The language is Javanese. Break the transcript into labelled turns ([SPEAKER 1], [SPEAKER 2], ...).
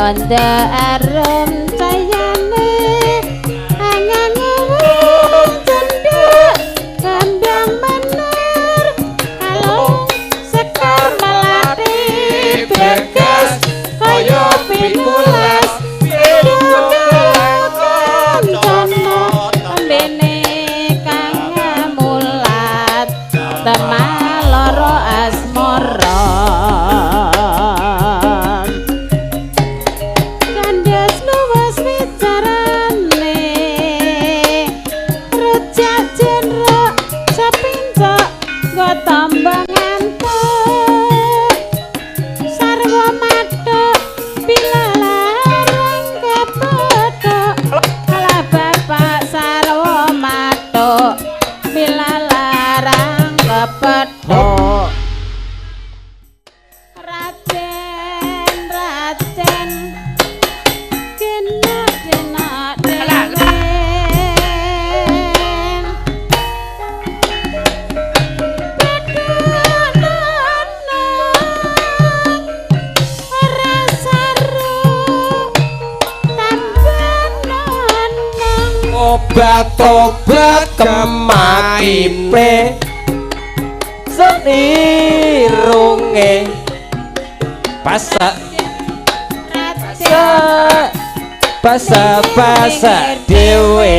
[SPEAKER 1] Londo arum cayane angangun cendhek kembang mener kalung sekar melati breges kaya pinulas kancana pembene kang mulat temah lara asmara. Kandas luwes wicarane rejak jenrok sapincok nggo tamba ngantuk sarwa mathuk pilalarang kepethuk ala bapak sarwa mathuk pilalarang kepethuk. Raden Raden kena dena den. Ora saru tambah nonong.
[SPEAKER 2] Obat-obat kemakipe senirunge pasak
[SPEAKER 1] Raden
[SPEAKER 2] pasa pasa dhewe.